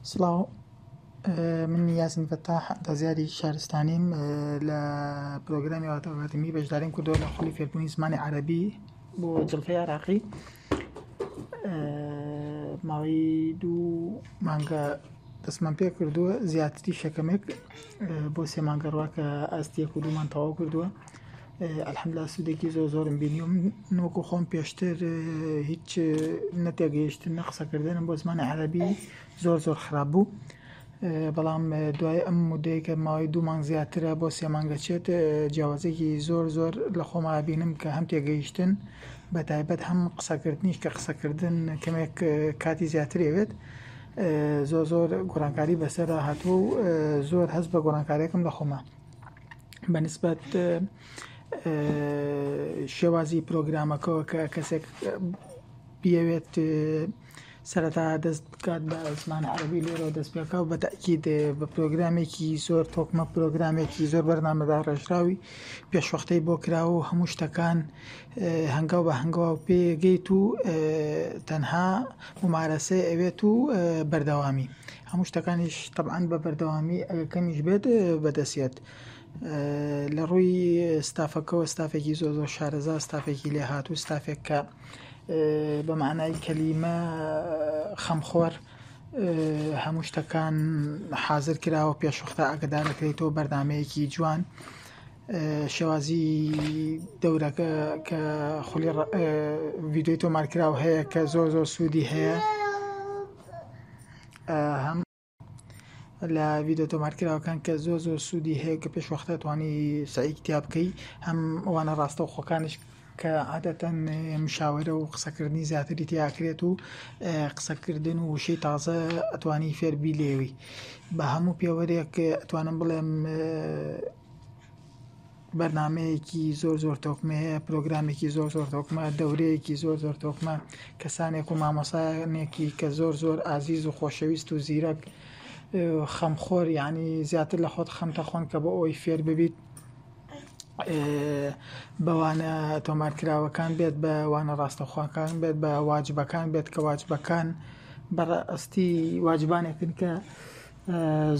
سڵاو من یاسین فەتاح ئەندازیاری شارستانیم لە پرۆگرامی واتە ئەکادیمی بەشداریم کردووە لە خولی فێربوونی زمانی عەرەبی بۆ جڵفەی عێراقی ماوەی دوو مانگە دەستمان پێ کردووە زیاتری شەکەمێک بۆ سێ مانگە ڕوا کە ئاستیەک و دوومان تەواو کردووە الحمدلله سوودێکی زۆر زۆرم بینی و من وەکو خۆم پێشتر هیچ نەتێگەیشتن نە قسەکردنم بۆ زمانی عەرەبی زۆر زۆر خراپ بوو بەڵام دوای ئەم مدەیە کە ماوەی دوو مانگ زیاترە بۆ سێ مانگە چێت جیاوازێکی زۆر زۆر لە خۆما بینم کە هەم تێگەیشتن بە تایبەت هەم قسەکردنیش کە قسەکردن کەمێک کاتی زیاترێوێت زۆر زۆر گۆڕانکاری بەسەر هاتووە و زۆر هەست بە گۆڕانکاریەکەم لە خۆما بە نسبەت شێوازی پرۆگرامەکەەوە کە کەسێک بیەوێت سەرەتا دەست بکات بە زمان عربی لێرەوە دەست پێکا و بە تاکید بە پرۆگرامێکی زۆر تۆکمە پرۆگرامێکی زۆر بەرنامەدا ڕێژراوی پێشوەختەی بۆ کراوە و هەموو شتەکان هەنگاو بە هەنگاو پێگەیت و تەنها ممارەسەی ئەوێت و بەردەوامی هەموو شتەکانیش تەبعەن بە بەردەوامی ئەگەر کەمیش بێت بەدەستێت لە ڕووی ستافەکەەوە ستافێکی زۆر زۆر شارەزا ستافێکی لێهاتوو ستافێک کە بە معنای کەلیمە خەمخۆر هەموو شتەکان حاضر کراوە پێشوەختە ئاگدارەکرێتەوە بەرنمەیەکی جوان شێوازی دەورەکە کە خولی ڤیددیوی تۆمارکراو هەیە کە زۆر زۆر سوودی هەیە هەم لە ڤیددیو تۆمارکراوەکان کە زۆر زۆر سوودی هەیە کە پێش وەختە توانی سعی تیا بکەی هەم ئەوانە ڕاستە و خۆکانش کە عادەتەن مشاوەرە و قسەکردنی زیاتری تیاکرێت و قسەکردن و وشەی تازە ئەتوانی فێربی لێوی بە هەموو پێوەرێک ئەتوانم بڵێم بەرنامەیەکی زۆر زۆر تۆکمەیە پرۆگرامێکی زۆر زۆر تۆکمە دەورەیەکی زۆر زۆر تۆکمە کەسانێک و مامۆسایانێکی کە زۆر زۆر ئازیز و خۆشەویست و زیرەک خەمخۆر یعنی زیاتر لە خۆت خەمتە خۆن کە بۆ ئەوی فێر ببیت بەوانە تۆمارکراوەکان بێت بە وانە ڕاستەخواکان بێت بە واجبەکان بێت کە واجبەکان بەڕاستی واجبانێکن کە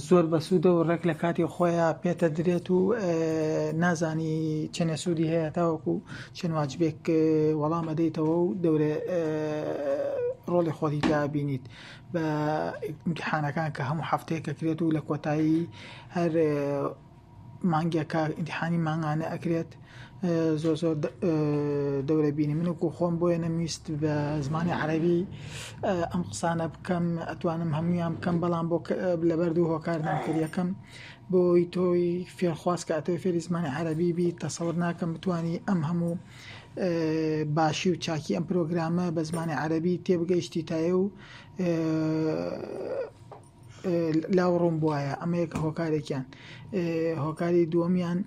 زۆر بەسوودە و ڕێک لە کاتی خۆیان پێتە درێت و نازانی چەنێ سوودی هەیە تاوەکو چەند واجبێک وەڵام ئەدەیتەوە و دەورێ ڕۆڵی خۆتی تا بینیت بە ئیمتحانەکان کە هەموو هەفتەیەکە کرێت و لە کۆتایی هەر مانگێکە ئیمتیحانی مانگانە ئەکرێت زۆر زۆر دەورە بینی من وەکو خۆم بۆیە نەمویست بە زمانی عەربی ئەم قسانە بکەم ئەتوانم هەمویان بکەم بەڵام بۆ لەبەر دوو هۆکار نامکرد یەکەم بۆی تۆی فێرخواز کە ئەتەوێ فێری زمانی عەربی بی تەسەور ناکەم بتانی ئەم هەموو باشی و چاکی ئەم پرۆگرامە بە زمانی عەربی تێبگەیشتی تایە و لاو ڕوون بواە ئەمە یەکە هۆکارێکیان هۆکاری دووەمیان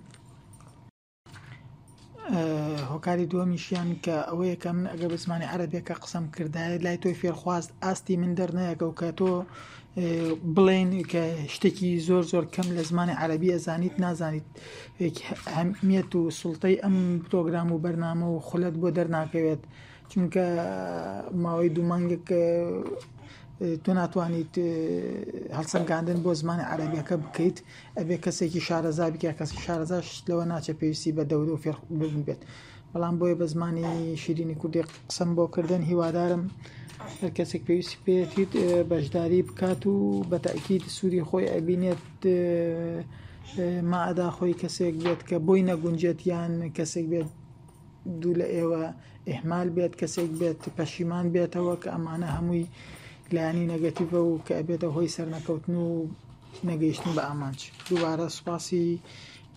هۆکاری دووەمیشیان کە ئەوەیە کە من ئەگەر بە زمانی عەرەبیەکە قسەم کردایە لای تۆی فێرخواست ئاستی من دەرنایەکەو کە تۆ بڵێن کە شتێکی زۆر زۆر کەم لە زمانی عەربی ئەزانیت نازانیت هەمیەت و سڵتەی ئەم پرۆگرام و بەرنامە و خولەت بۆ دەرناکەوێت چونکە ماوەی دوو مانگێک تۆ ناتوانیت هەڵسەنگاندن بۆ زمانی عەرەبیەکە بکەیت ئەبێ کەسێکی شارەزا بکە کەسی شارەزاش لەوە ناچێت پێویستی بە دەورە و فێر ببن بێت بەڵام بۆیە بە زمانی شیرینی کوردی قسەم بۆ کردن هیوادارم هەر کەسێک پێویستی پێیەتیت بەشداری بکات و بە تاکید سوودی خۆی ئەبینێت مادا خۆی کەسێک بێت کە بۆی نەگونجێت یان کەسێک بێت دوو لە ئێوە ئیهمال بێت کەسێک بێت پەشیمان بێتەوە کە ئەمانە هەمووی لایەنی نەگەتیڤە و کە ئەبێتە هۆی سەرنەکەوتن و نەگەیشتن بە ئامانج دووبارە سوپاسی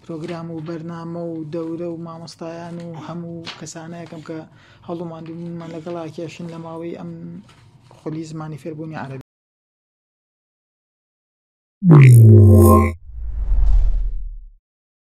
پرۆگرام و بەرنامە و دەورە و مامۆستایان و هەموو کەسانەیەکەم کە هەڵ و ماندووبوونمان لەگەڵا کێشن لە ماوەی ئەم خولی زمانی فێربوونی عەرەبی.